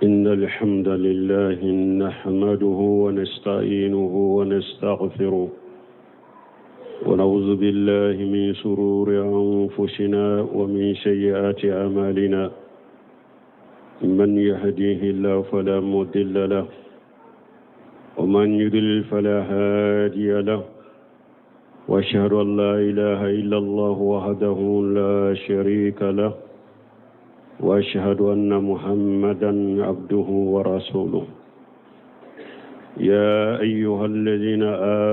إن الحمد لله نحمده ونستعينه ونستغفره ونعوذ بالله من شرور أنفسنا ومن سيئات أعمالنا من يهديه الله فلا مضل له ومن يضلل فلا هادي له واشهد ان لا اله الا الله وحده لا شريك له واشهد ان محمدا عبده ورسوله يا ايها الذين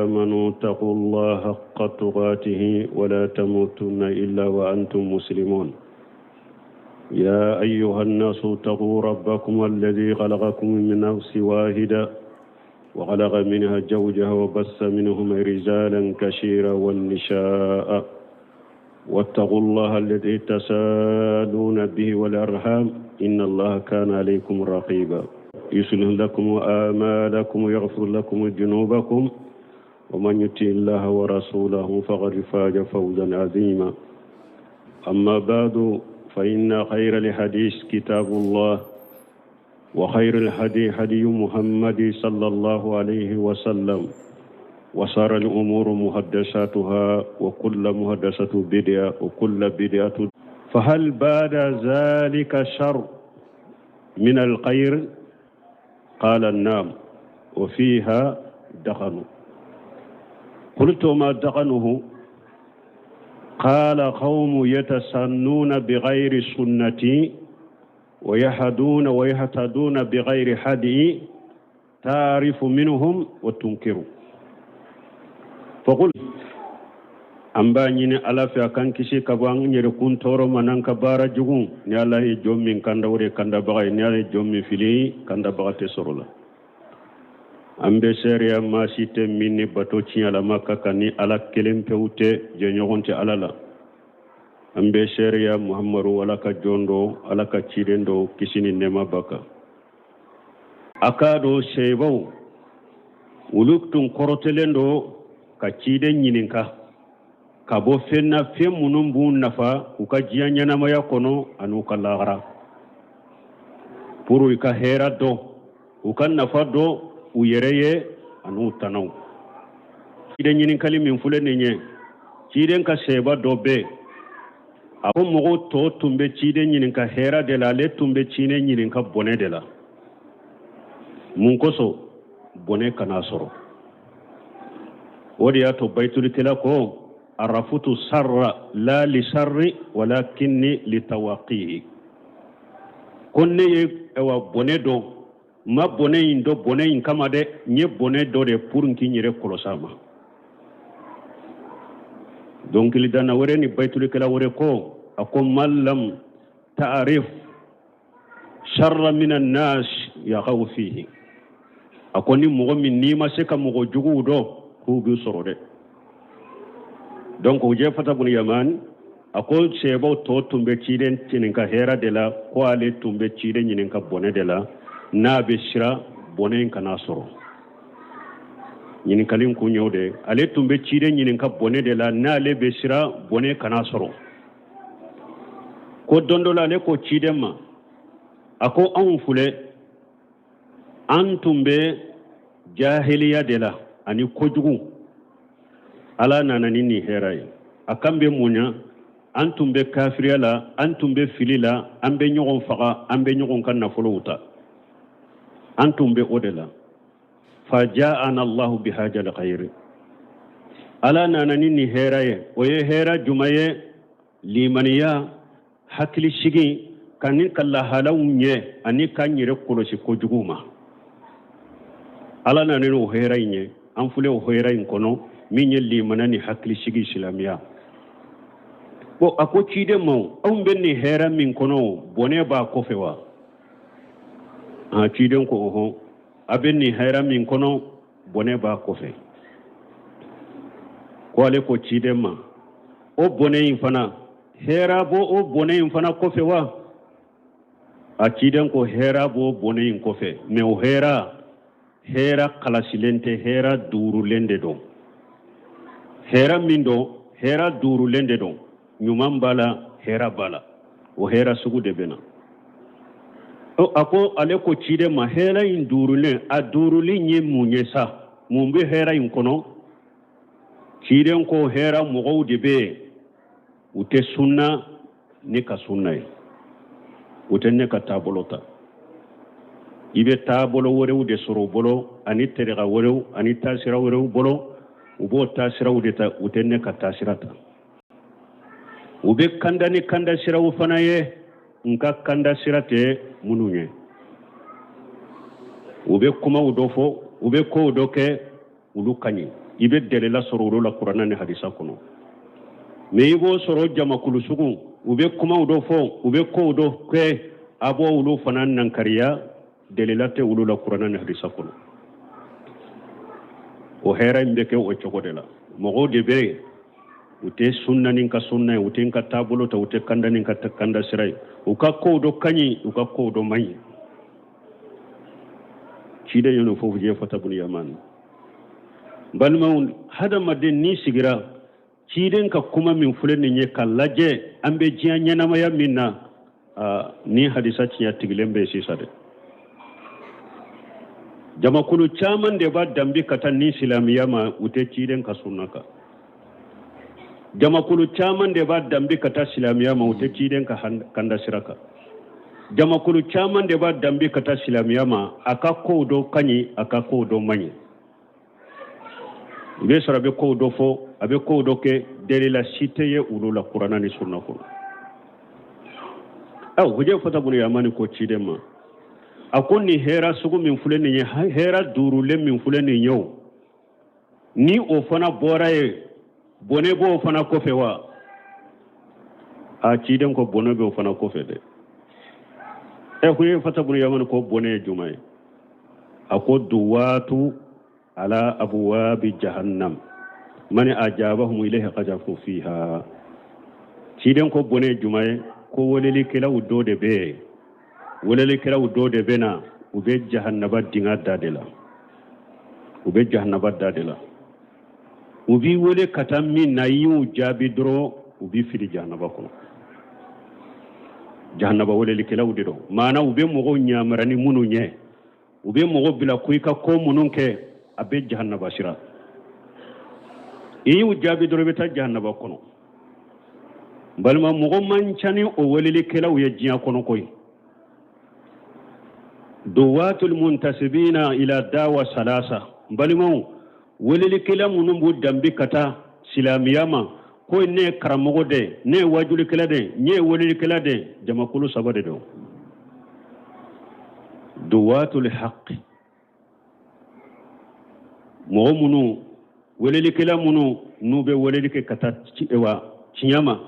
امنوا اتقوا الله حق تقاته ولا تموتن الا وانتم مسلمون يا ايها الناس اتقوا ربكم الذي خلقكم من نفس واحده وخلق منها زوجها وبث منهما رجالا كثيرا والنساء واتقوا الله الذي تسالون به والأرحام إن الله كان عليكم رقيبا يصلح لكم آمالكم ويغفر لكم ذنوبكم ومن يطع الله ورسوله فقد فاز فوزا عظيما أما بعد فإن خير الحديث كتاب الله وخير الهدي هدي محمد صلى الله عليه وسلم وصار الأمور محدثاتها وكل محدثة بدعة وكل بدعة فهل بعد ذلك شر من الخير قال النام وفيها دخن قلت ما دخنه قال قوم يتسنون بغير سنتي ويهدون ويهتدون بغير هدي تعرف منهم وتنكر فقل an b'a ɲini ala fɛ a k'an kisi ka bɔ an yɛrɛkun tɔɔrɔ ma n'an ka baara jugu ni ala ye jɔn min kanda o de kandabaga ye ni ala ye jɔn min fili kandabaga tɛ sɔrɔ la an bɛ seereya maa si tɛ min ni bato tiɲɛlama ka kan ni ala kelen pewu tɛ jɛɲɔgɔn tɛ ala la an bɛ seereya muhamadu ala ka jɔn don ala ka ciden don kisi ni nɛɛma b'a kan a k'a dɔn sahabaw olu tun kɔrɔtɛlen don ka ciden ɲininka ka bɔ fɛn na fɛn minnu b'u nafa u ka diɲɛ ɲɛnamaya kɔnɔ ani u ka lahara pour u ka hɛra dɔn u ka nafa dɔn u yɛrɛ ye an'u tanaw ciden ɲininkali min filɛ nin ye ciden ka sahaba dɔ bɛ a ko mɔgɔw tɔ tun bɛ ciden ɲininka hɛra de la ale tun bɛ ciden ɲininka bɔnɛ de la mun kosɔn bɔnɛ kan'a sɔrɔ o de y'a to bayitulikɛla ko arafutu sarra la li sarri walakinni litawaqihi ko ne ye awa bɔnɛ dɔn n ma bɔnɛ in dɔn bɔnɛ in kama dɛ n ye bɔnɛ dɔn de pour n k'i yɛrɛ kɔlɔsi a ma dɔnkilidanna wɛrɛ ni bayitulikɛla wɛrɛ ko a ko man lam ta'rif sharra min annas yaqau fihi a ko ni mɔgɔ min n'i ma se ka mɔgɔ juguw dɔn k'u b'i sɔrɔ dɛ donc hujɛfata bun yaman a ko sahabaw tɔ tun bɛ ciden ɲininka hɛra de la ko ale tun bɛ ciden ɲininka bɔnɛ de la n'a bɛ siran bɔnɛ in kan'a sɔrɔ ɲininkali kun y'o de ale tun bɛ ciden ɲininka bɔnɛ de la n'ale bɛ siran bɔnɛ kan'a sɔrɔ ko don dɔ la ale ko ciden ma a ko anw filɛ an tun bɛ jahiliya de la ani kojugu ala nana ni nin hɛra ye a kan bɛ mun na an tun bɛ kafiriya la an tun bɛ fili la an bɛ ɲɔgɔn faga an bɛ ɲɔgɔn ka nafolow ta an tun bɛ o de la fa ja'ana allahu bi hazal khayri ala nana ni nin hɛra ye o ye hɛra jumɛn ye limaniya hakilisigi ka ni ka lahalaw ɲɛ ani k'an yɛrɛ kɔlɔsi kojugu ma ala nana ni o hɛrɛ in ye an filɛ o hɛrɛ in kɔnɔ min ye limaniya ni hakilisigi silamɛya bon a ko ciden ma anw bɛ nin hɛrɛ min kɔnɔ bɔnɛ b'a kɔfɛ wa a ciden ko ɔhɔn a bɛ nin hɛrɛ min kɔnɔ bɔnɛ b'a kɔfɛ ko ale ko ciden ma o bɔnɛ in fana hɛra b'o o bɔnɛ in fana kɔfɛ wa a ciden ko hɛra b'o bɔnɛ in kɔfɛ mɛ o hɛra hɛra kalasilen tɛ hɛra duurulen de don hɛra min don hɛra duurulen de don ɲuman b'a la hɛra b'a la o hɛra sugu de bɛ na A ko ale ko ciden ma, hɛrɛ in duurulen, a duuruli ye mun ye sa? Mun bɛ hɛrɛ in kɔnɔ? Ciden ko hɛrɛ mɔgɔw de bɛ yen, u tɛ sunna ne ka sunna ye, u tɛ ne ka taabolo ta. I bɛ taabolo wɛrɛw de sɔrɔ u bolo, ani tariqa wɛrɛw ani taasira wɛrɛw bolo. U b'o taasiraw de ta, u tɛ ne ka taasira ta. U bɛ kanda ni kanda siraw fana ye, n ka kanda sira tɛ minnu ye. U bɛ kumaw dɔ fɔ, u bɛ kow dɔ kɛ, olu ka ɲi, i bɛ delila sɔrɔ olu la kuranɛ ni hadisa kɔnɔ. Mais i b'o sɔrɔ jamakulu sugu, u bɛ kumaw dɔ fɔ, u bɛ kow dɔ kɛ, a b'o olu fana nankariya, delila tɛ olu la kuranɛ ni hadisa kɔnɔ. O hɛrɛ in bɛ kɛ o cogo de la. Mɔgɔw de bɛ yen, u tɛ sunna ni n ka sunna ye, u tɛ n ka taabolo ta, u tɛ kanda ni n ka kanda sira ye. U ka kow dɔ ka ɲi, u ka kow dɔ man ɲi. Ciden ye nin fɔ Huzefata bun Yamani. Balimaw, hadamaden n'i sigira ciden ka kuma min filɛ nin ye ka lajɛ, an bɛ diɲɛ ɲɛnamaya min na, ni hadisa tiɲɛ tigilen bɛ sisan dɛ. Jamakulu caman de b'a danbi ka taa ni silamɛya ma, u tɛ ciden ka sunna kan. Jamakulu caman de b'a danbi ka taa silamɛya ma, u tɛ ciden ka kanda sira kan. Jamakulu caman de b'a danbi ka taa silamɛya ma, a ka kow dɔ ka ɲi, a ka kow dɔ man ɲi. I bɛ sɔrɔ a bɛ kow dɔ fɔ, a bɛ kow dɔ kɛ, delila si tɛ ye olu la kuranɛ ni sunna kɔnɔ. Aw Huzefata bun Yamani ko ciden ma, a ko nin hɛra sugu min filɛ nin ye, hɛra duurulen min filɛ nin ye, o ni o fana bɔra yen, bɔnɛ b'o fana kɔfɛ wa? A ciden ko bɔnɛ b'o fana kɔfɛ dɛ. Ɛ Huzefata bun Yamani ko bɔnɛ ye jumɛn ye? A ko duwatu ala abwabi jahannam man ajabahum ilayhi qazafu fiha. Ciden ko bɔnɛ ye jumɛn ye? Ko welelikɛlaw dɔ de bɛ yen, welelikɛlaw dɔ de bɛ na, u bɛ jahannaba dinga da de la, u bɛ jahannaba da de la. U b'i wele ka taa min na, i y'u jaabi dɔrɔn, u b'i fili jahannaba kɔnɔ. Jahannaba welelikɛlaw de don. Maana u bɛ mɔgɔw ɲamara ni minnu ye, u bɛ mɔgɔ bila ko i ka ko minnu kɛ, a bɛ jahannaba sira. I y'u jaabi dɔrɔn, i bɛ taa jahannaba kɔnɔ. Balima, mɔgɔ man ca ni o welelikɛlaw ye diɲɛ kɔnɔ koyi. Duwatul muntasibina ila dawa salasa. Balimaw, welelikɛla minnu b'u danbe ka taa silamɛya ma, ko ne ye karamɔgɔ de, ne ye wajulikɛla de, ne ye welelikɛla de, jamakulu saba de don. Duwatul haqq, mɔgɔ minnu, welelikɛla minnu n'u bɛ weleli kɛ ka taa wa tiɲɛ ma,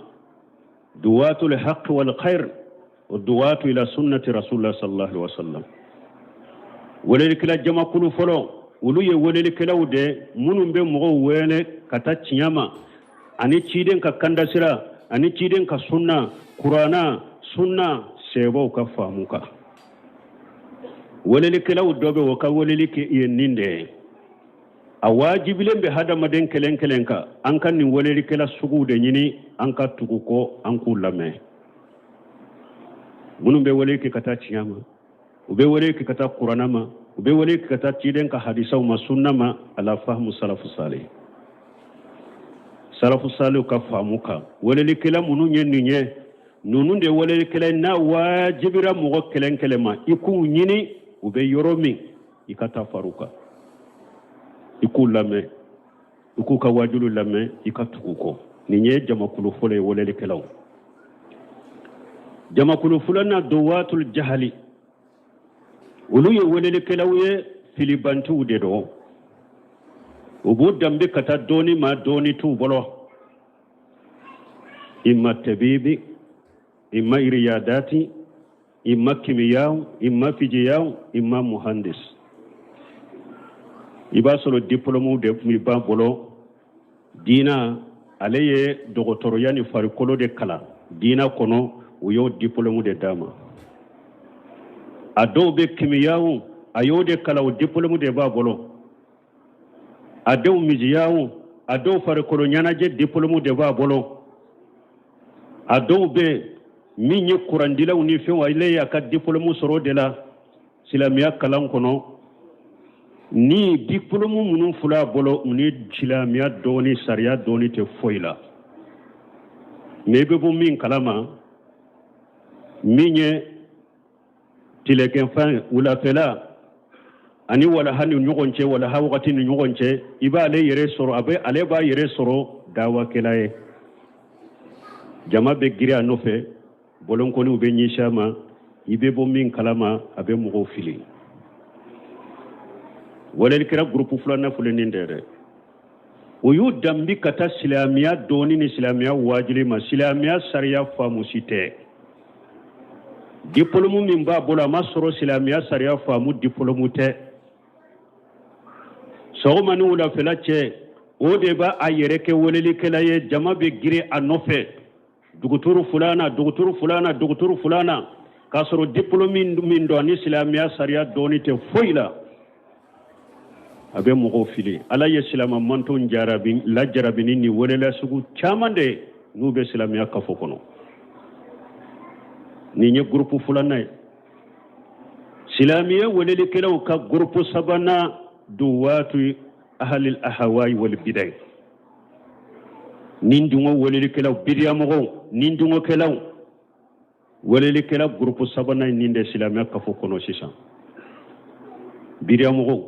duwatul haqq wal khair wa duwatu ila sunnati rasulillah sallallahu alaihi wasallam. Welelikɛla jamakulu fɔlɔ, olu ye welelikɛlaw de minnu bɛ mɔgɔw wele ka taa tiɲɛ ma, ani ciden ka kandasira, ani ciden ka sunna, kurana sunna sɛbɛw ka faamu kan. Welelikɛlaw dɔ bɛ o ka weleli kɛ ye nin de ye. A wajibilen bɛ hadamaden kelen kelen kan, an ka nin welelikɛla suguw de ɲini, an ka tugu kɔ, an k'u lamɛn. Minnu bɛ wele kɛ ka taa tiɲɛ ma, u bɛ wele kɛ ka taa kurana ma, u bɛ wele kɛ ka taa ciden ka hadisaw ma, sunna ma, ala fahamu salafu salih, salafu salih ka faamu kan. Welelikɛla minnu ye nin ye, ninnu de welelikɛla n'a wajibira mɔgɔ kelen kelen ma, i k'u ɲini u bɛ yɔrɔ min, i ka taa far'u kan, i k'u lamɛn, i k'u ka wajulu lamɛn, i ka tugu kɔ. Nin ye jamakulu fɔlɔ ye, welelikɛlaw. Jamakulu filanan, duwatul jahali, olu ye welelikɛlaw ye, filibantiw de don. U b'u danbe ka taa dɔɔni ma, dɔɔni t'u bolo. Imma tabibi, imma iriyadati, imma kimiyaw, imma fijiyaw, imma muhandis. I b'a sɔrɔ diplôme de b'a bolo. Diina, ale ye dɔgɔtɔrɔya ni farikolo de kalan diina kɔnɔ, u y'o diplôme de d'a ma. A dɔw bɛ kimiyaw, a y'o de kalan, o diplôme de b'a bolo. A dɔw miziyaw, a dɔw farikolo ɲɛnajɛ diplôme de b'a bolo. A dɔw bɛ Min ye kurandilaw ni fɛnw, ale y'a ka dipɔlɔmu sɔrɔ o de la silamɛya kalan kɔnɔ. Ni dipɔlɔmu minnu filɛ a bolo, u ni silamɛya dɔɔni, sariya dɔɔni tɛ foyi la. Mais i bɛ bɔ min kalama, min ye tilekɛnfan wulafɛla ani walaha ni ɲɔgɔn cɛ, walaha wagati ni ɲɔgɔn cɛ, i b'ale yɛrɛ sɔrɔ, a bɛ ale b'a yɛrɛ sɔrɔ dawakɛla ye. Jama bɛ girin a nɔfɛ, bɔlɔnkɔniw bɛ ɲɛsin a ma. I bɛ bɔ min kalama, a bɛ mɔgɔw fili. Walelikɛla gurupu filanan filɛ nin dɛ dɛ, o y'u danbi ka taa silamɛya dɔɔni ni silamɛya waajuli ma. Silamɛya sariya faamu si tɛ. Dipɔlɔmu min b'a bolo, a ma sɔrɔ silamɛya sariya faamu dipɔlɔmu tɛ. Sɔgɔma ni wulafɛla cɛ, o de b'a a yɛrɛ kɛ welelikɛla ye. Jama bɛ girin a nɔfɛ, duguturu fulana, duguturu fulana, duguturu fulana, k'a sɔrɔ dipɔlɔmu min don, ani silamɛya sariya dɔɔni tɛ foyi la. A bɛ mɔgɔw fili. Ala ye silama manton jarabi lajarabi ni nin welela sugu caman de ye n'u bɛ silamɛya kafo kɔnɔ. Nin ye gurupu filanan ye. Silamɛya welelikɛlaw ka gurupu sabanan, duwatu ahalil ahawayi wal bidai, ni dungɔ welelikɛlaw, bidiyamɔgɔw, ni dungɔkɛlaw. Welelikɛla gurupu sabanan ye nin de silamɛya kafo kɔnɔ sisan. Bidiyamɔgɔw,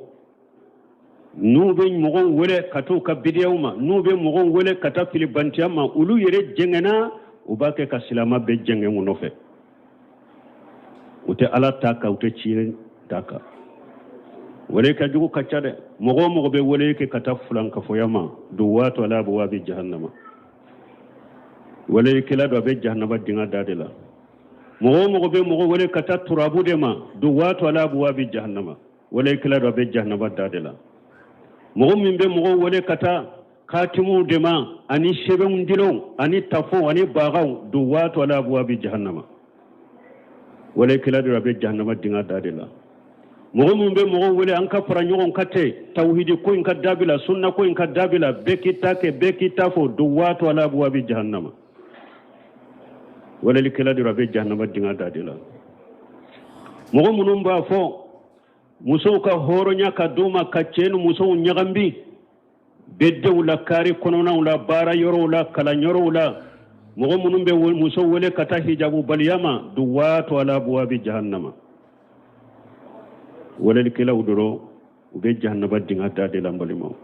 n'u bɛ mɔgɔw wele ka t'u ka bidiyaw ma, n'u bɛ mɔgɔw wele ka taa filibantiya ma, olu yɛrɛ jɛngɛnna, u b'a kɛ ka silama bɛɛ jɛngɛn u nɔfɛ. U tɛ Ala ta kan, u tɛ ciden ta kan. Wele ka jugu ka ca dɛ. Mɔgɔ o mɔgɔ bɛ wele kɛ ka taa fulankafoya ma, duwatu ala abuwabi jahannama, welelikɛla don, a bɛ jahanaba dinga da de la. Mɔgɔ o mɔgɔ bɛ mɔgɔ wele ka taa turabu de ma, duwatu ala abuwabi jahannama, welelikɛla don, a bɛ jahanaba da de la. Mɔgɔ min bɛ mɔgɔw wele ka taa katimuw de ma, ani sɛbɛnw dilenw, ani tafow, ani bagaw, duwatu ala abuwabi jahannama, welelikɛla don, a bɛ jahanaba dinga da de la. Mɔgɔ min bɛ mɔgɔw wele an ka fara ɲɔgɔn kan ten, tawhidi ko in ka dabila, sunna ko in ka dabila, bɛɛ k'i ta kɛ, bɛɛ k'i ta fɔ, duwatu ala abuwabi jahannama, welelikɛla don, a bɛ jahanaba dinga da de la. Mɔgɔ minnu b'a fɔ musow ka hɔrɔnya ka d'u ma, ka cɛ ni musow ɲagambi bɛdenw la, kari kɔnɔnaw la, baara yɔrɔw la, kalan yɔrɔw la, mɔgɔ minnu bɛ muso wele ka taa hijabubaliya ma, duwatu ala abuwabi jahannama, welelikɛlaw dɔrɔn, u bɛ jahanaba dinga da de la. N balimaw,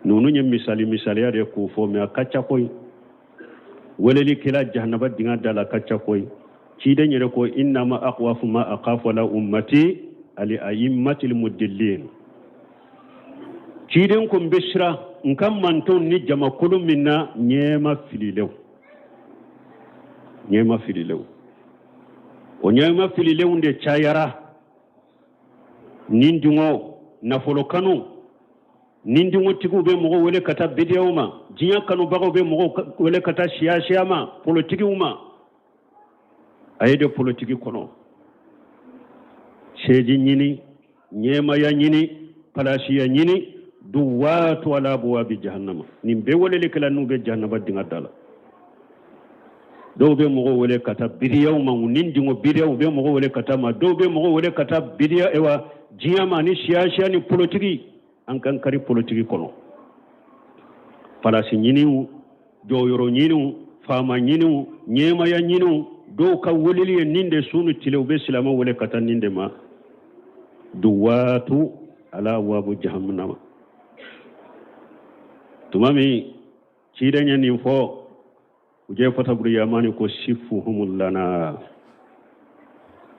ninnu ye misali misaliya de k'o fɔ, mais a ka ca koyi. Welelikɛla jahanaba dinga da la ka ca koyi. Ciden yɛrɛ ko innama akhwafu ma akhafu ala ummati ali a'immatil mudillin. Ciden ko n bɛ siran n ka mantonw ni jamakulu min na, ɲɛma fililenw, ɲɛma fililenw. O ɲɛma fililenw de cayara ni dungɔ nafolo kanu ni dungɔtigiw bɛ mɔgɔw wele ka taa bidiyaw ma, diɲɛ kanubagaw bɛ mɔgɔw wele ka taa siyasiya ma, polotigiw ma. A ye de politiki kɔnɔ seji ɲini, ɲɛmaya ɲini, palasiya ɲini, duwatu ala abuwabi jahannama. Nin bɛɛ welelikɛla n'u bɛ jahanaba dinga da la. Dɔw bɛ mɔgɔw wele ka taa bidiyaw ma, u ni dungɔ bidiyaw bɛ mɔgɔw wele ka taa ma. Dɔw bɛ mɔgɔw wele ka taa bidiya, ewa, diɲɛ ma, ni siyasiya ni politiki. An kan kari politiki kɔnɔ, palasi ɲiniw, jɔyɔrɔ ɲiniw, faama ɲiniw, ɲɛmaya ɲiniw. Dɔw ka weleli ye nin de, su ni tile u bɛ silamɛ wele ka taa nin de ma, duwatu ala abuwabu jahannama. Tuma min ciden ye nin fɔ, Hujayfata bun Yamani ko sifuhumu lana.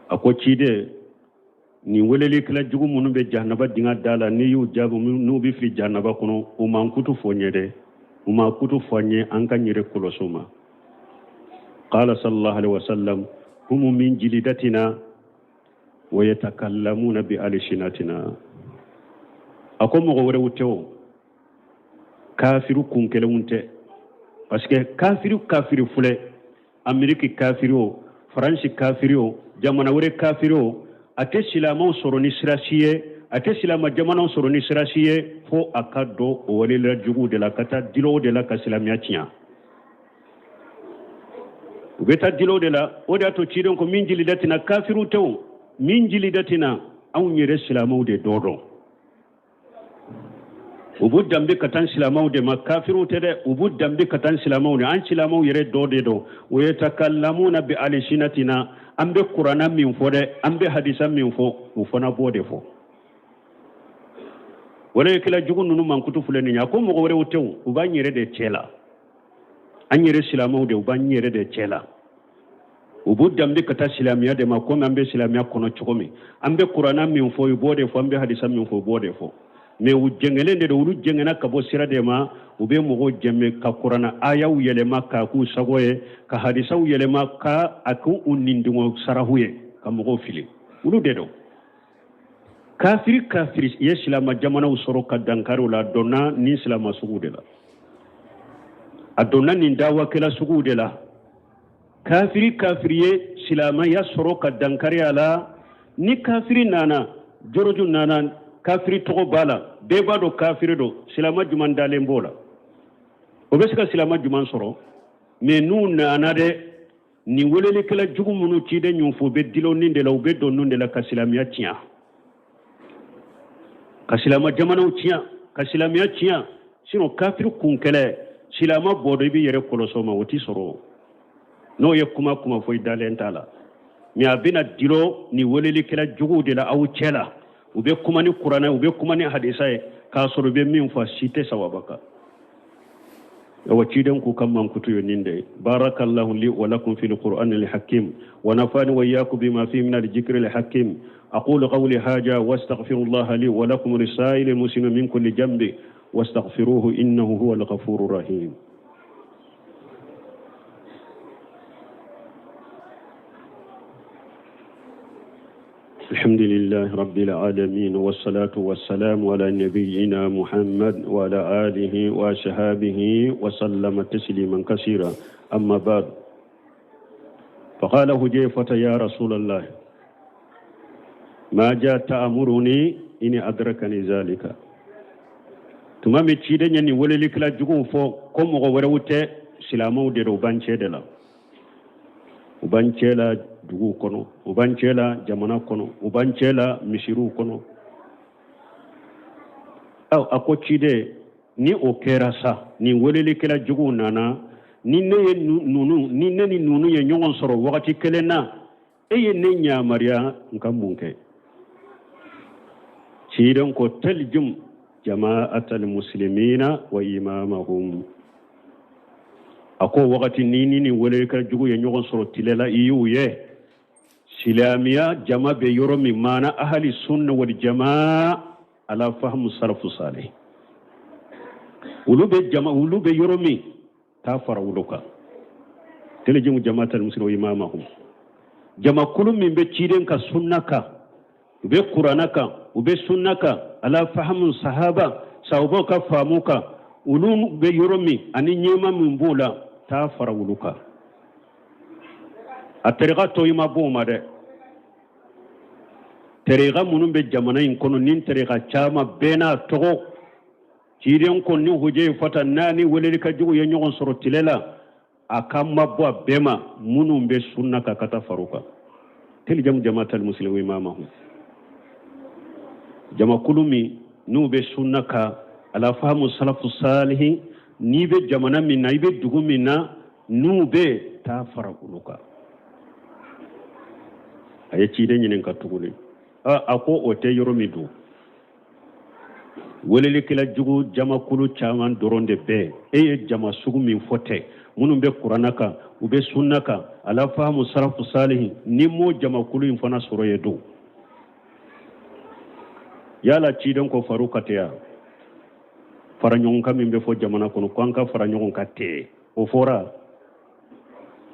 A ko ciden, nin welelikɛla jugu minnu bɛ jahanaba dinga da la, n'i y'u jaabi n'u bɛ fili jahanaba kɔnɔ, u mankutu fɔ n ye dɛ, u mankutu fɔ n ye, an ka n yɛrɛ kɔlɔsi u ma. Qala sallallahu alaihi wasallam humu min jilidatina wa yatakallamuna bi alsinatina. A ko mɔgɔ wɛrɛw tɛ, o kafiru kun kelenw tɛ, parce que kafiru kafiri filɛ, Ameriki kafiri o, Faransi kafiri o, jamana wɛrɛ kafiri o, a tɛ silamɛw sɔrɔ ni sira si ye, a tɛ silama jamanaw sɔrɔ ni sira si ye, fo a ka don o welela juguw de la, ka taa dulɔw de la ka silamɛya tiɲɛ. U bɛ taa dilo de la. O de y'a to ciden ko min jilidatina, kafiriw tɛ o, min jilidatina, anw yɛrɛ silamɛw de dɔ dɔn. U b'u danbe ka taa silamɛw de ma, kafiriw tɛ dɛ, u b'u danbe ka taa silamɛw de, an silamɛw yɛrɛ dɔ de don. Wa yatakalamuna bi alisinatina, an bɛ kuranna min fɔ dɛ, an bɛ hadisa min fɔ, u fana b'o de fɔ. Welelikɛla jugu ninnu mankutu filɛ nin ye. A ko mɔgɔ wɛrɛw tɛ, u b'an yɛrɛ de cɛ la, an yɛrɛ silamɛw de, u b'an yɛrɛ de cɛ la. U b'u danbe ka taa silamɛya de ma, komi an bɛ silamɛya kɔnɔ cogo min, an bɛ kuranna min fɔ, u b'o de fɔ, an bɛ hadisa min fɔ, u b'o de fɔ. Mais u jɛngɛlen de don, olu jɛngɛnna ka bɔ sira de ma. U bɛ mɔgɔw jɛmɛ ka kuranna ayaw yɛlɛma k'a k'u sago ye, ka hadisaw yɛlɛma ka a k'u nindungɔ sarahu ye, ka mɔgɔw fili. Olu de don. Kafiri kafiri ye silama jamanaw sɔrɔ ka dankari u la, a donna nin silama suguw de la, a donna nin dawakɛla suguw de la. Kafiri kafiri ye silamaya sɔrɔ ka dankari a la. Ni kafiri nana, joroju nana, kafiri tɔgɔ b'a la, bɛɛ b'a dɔn kafiri don, silama juman dalen b'o la, o bɛ se ka silama juman sɔrɔ. Mais n'u nana dɛ, nin welelikɛla jugu minnu ciden y'u fɔ, u bɛ dilo nin de la, u bɛ don nin de la ka silamɛya tiɲɛ, ka silama jamanaw tiɲɛ, ka silamɛya tiɲɛ. Sinon kafiri kun kɛlɛ, silama bɔ dɔ i b'i yɛrɛ kɔlɔsɔ ma, o t'i sɔrɔ. N'o ye kuma kuma fɔ, i dalen t'a la. Mais a bɛna dilo ni welelikɛla juguw de la aw cɛ la. U bɛ kuma ni kuranɛ, u bɛ kuma ni hadisa ye, k'a sɔrɔ u bɛ min fɔ, si tɛ sawaba kan. Awa, ciden k'u ka mankutu ye nin de ye. Barakallahu li wa lakum fil qur'ani al-hakim wa nafani wa iyyakum bima fihi min al-dhikri al-hakim. Aqulu qawli hadha wa astaghfirullaha li wa lakum lisa'ili muslimin min kulli jambi wastaghfiruhu innahu huwal ghafurur rahim. الحمد لله رب العالمين، والصلاة والسلام على نبينا محمد وعلى آله وصحابه وسلم تسليما كثيرا. أما بعد، فقال حذيفة: يا رسول الله، ما جاء تأمرني إن أدركني ذلك؟ Tuma min ciden ye nin welelikɛla juguw fɔ ko mɔgɔ wɛrɛw tɛ, silamɛw de don, u b'an cɛ de la, u b'an cɛ la duguw kɔnɔ, u b'an cɛ la jamana kɔnɔ, u b'an cɛ la misiriw kɔnɔ. Aw, a ko ciden, ni o kɛra sa, nin welelikɛla juguw nana, ni ne ye nunu, ni ne ni nunu ye ɲɔgɔn sɔrɔ wagati kelen na, e ye ne yamaruya n ka mun kɛ? Ciden ko: taljum jama'atal muslimina wa imamahum. A ko wagati ni ni nin welelikɛla jugu ye ɲɔgɔn sɔrɔ tile la, i y'u ye silamɛya jama bɛ yɔrɔ min, maana ahali sunna wal jamaa ala fahamu salafu salih, olu bɛ jama, olu bɛ yɔrɔ min, taa fara olu kan. Taljamu jama'atal muslimina wa imamahum, jamakulu min bɛ ciden ka sunna kan, u bɛ kuranna kan, u bɛ sunna kan, ala fahamu sahaba, sahabaw ka faamu kan, olu bɛ yɔrɔ min ani ɲɛma min b'o la, taa fara olu kan. A tariqa tɔ, i ma b'o ma dɛ. Tariqa minnu bɛ jamana in kɔnɔ, ni tariqa caman bɛɛ n'a tɔgɔ, ciden ko ni Hujayfata n'a ni welelikɛla jugu ye ɲɔgɔn sɔrɔ tile la, a ka mabɔ a bɛɛ ma, minnu bɛ sunna kan, ka taa far'u kan. Taljamu jama'atal muslimin imamahum, jamakulu min n'u bɛ sunna kan ala fahamu salafu salihin, n'i bɛ jamana min na, i bɛ dugu min na, n'u bɛ taa fara olu kan. A ye ciden ɲininka tuguni, a ko o tɛ yɔrɔ min don, welelikɛla jugu jamakulu caman dɔrɔn de bɛ, e ye jama sugu min fɔ tɛ, minnu bɛ kuranna kan, u bɛ sunna kan ala fahamu salafu salihin, ni m'o jamakulu in fana sɔrɔ ye don yala? Ciden ko faru ka tɛ fara ɲɔgɔn kan min bɛ fɔ jamana kɔnɔ ko an ka fara ɲɔgɔn kan tɛ, o fɔra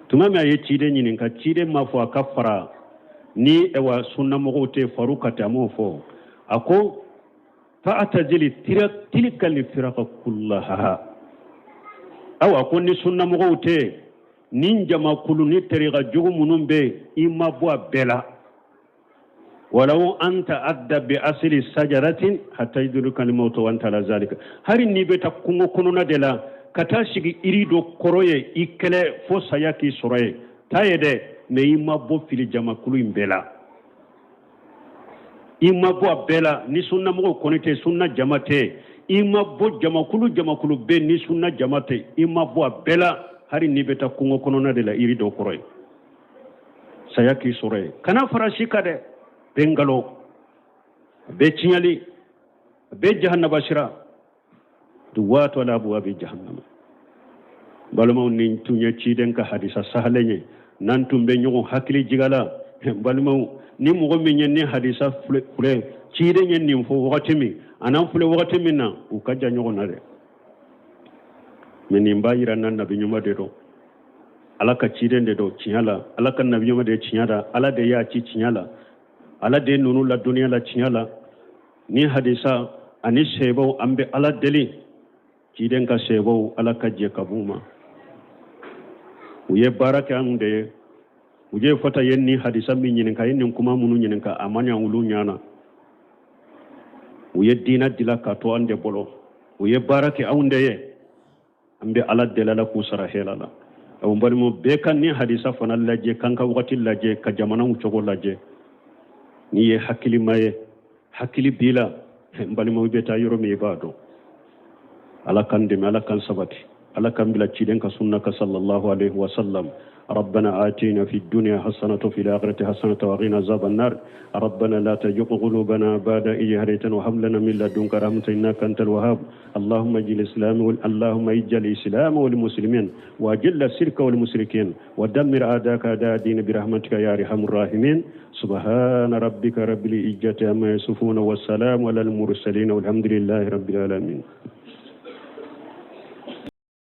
tuma min a ye ciden ɲininka, ciden m'a fɔ a ka fara ni ɛwa sunnamɔgɔw tɛ faru ka tɛ, a m'o fɔ. A ko fa'tazili tilkal firaka kullaha. Awa, ko ni sunnamɔgɔw tɛ, ni jamakulu ni tariqa jugu minnu bɛ, i ma bɔ a bɛɛ la. Walaw an ta'adda bi asili sajaratin hatta yudrikal mawtu wa anta ala zalika. Hari n'i bɛ taa kungo kɔnɔna de la ka taa sigi iri dɔ kɔrɔ ye, i kɛlɛ fo saya k'i sɔrɔ ye. Taa yen dɛ, mais i ma bɔ fili jamakulu in bɛɛ la, i ma bɔ a bɛɛ la. Ni sunnamɔgɔw kɔni tɛ, sunna jama tɛ, i ma bɔ jamakulu jamakulu bɛɛ ni sunna jama tɛ, i ma bɔ a bɛɛ la. Hali n'i bɛ taa kungo kɔnɔna de la, yiri dɔ kɔrɔ yen, saya k'i sɔrɔ yen, kana fara si kan dɛ. Bɛɛ nkalon, bɛɛ tiɲɛli, bɛɛ jahannaba sira, duwatu ala abuwabi jahannama. Balimaw, nin tun ye ciden ka hadisa sahalen ye n'an tun bɛ ɲɔgɔn hakili jiga la. Balimaw, ni mɔgɔ min ye nin hadisa filɛ, ciden ye nin fɔ wagati min, a n'an filɛ wagati min na, u ka jan ɲɔgɔn na dɛ. Mais nin b'a yira na nabi ɲuman de don, Ala ka ciden de don tiɲɛ la, Ala ka nabi ɲuman de ye tiɲɛ la, Ala de y'a ci tiɲɛ la, Ala de ye ninnu ladɔnniya la tiɲɛ la. Ni hadisa ani sebaw, an bɛ Ala deli, ciden ka sebaw, Ala ka jɛ ka b'u ma. U ye baara kɛ anw de ye. U ye fata ye nin hadisa min ɲininka, ye nin kuma minnu ɲininka, a ma ɲa olu ɲana. U ye diina dila k'a to an de bolo, u ye baara kɛ anw de ye. An bɛ Ala deli, Ala k'u sara hɛrɛ la. Aw balimaw, bɛɛ ka nin hadisa fana lajɛ, k'an ka wagati lajɛ, ka jamanaw cogo lajɛ. N'i ye hakilima ye, hakili b'i la, n balimaw, i bɛ taa yɔrɔ min, i b'a dɔn. Ala k'an dɛmɛ, Ala k'an sabati, Ala k'an bila ciden ka sunna ka, sallallahu alaihi wa sallam. ربنا آتنا في الدنيا حسنة وفي الآخرة حسنة وقنا عذاب النار. ربنا لا تزغ قلوبنا بعد إذ هديتنا وهب لنا من لدنك رحمة إنك أنت الوهاب. اللهم اجعل الإسلام والمسلمين، وأذل الشرك والمشركين، ودمر أعداءك أعداء الدين برحمتك يا أرحم الراحمين. سبحان ربك رب العزة عما يصفون، والسلام على المرسلين، والحمد لله رب العالمين.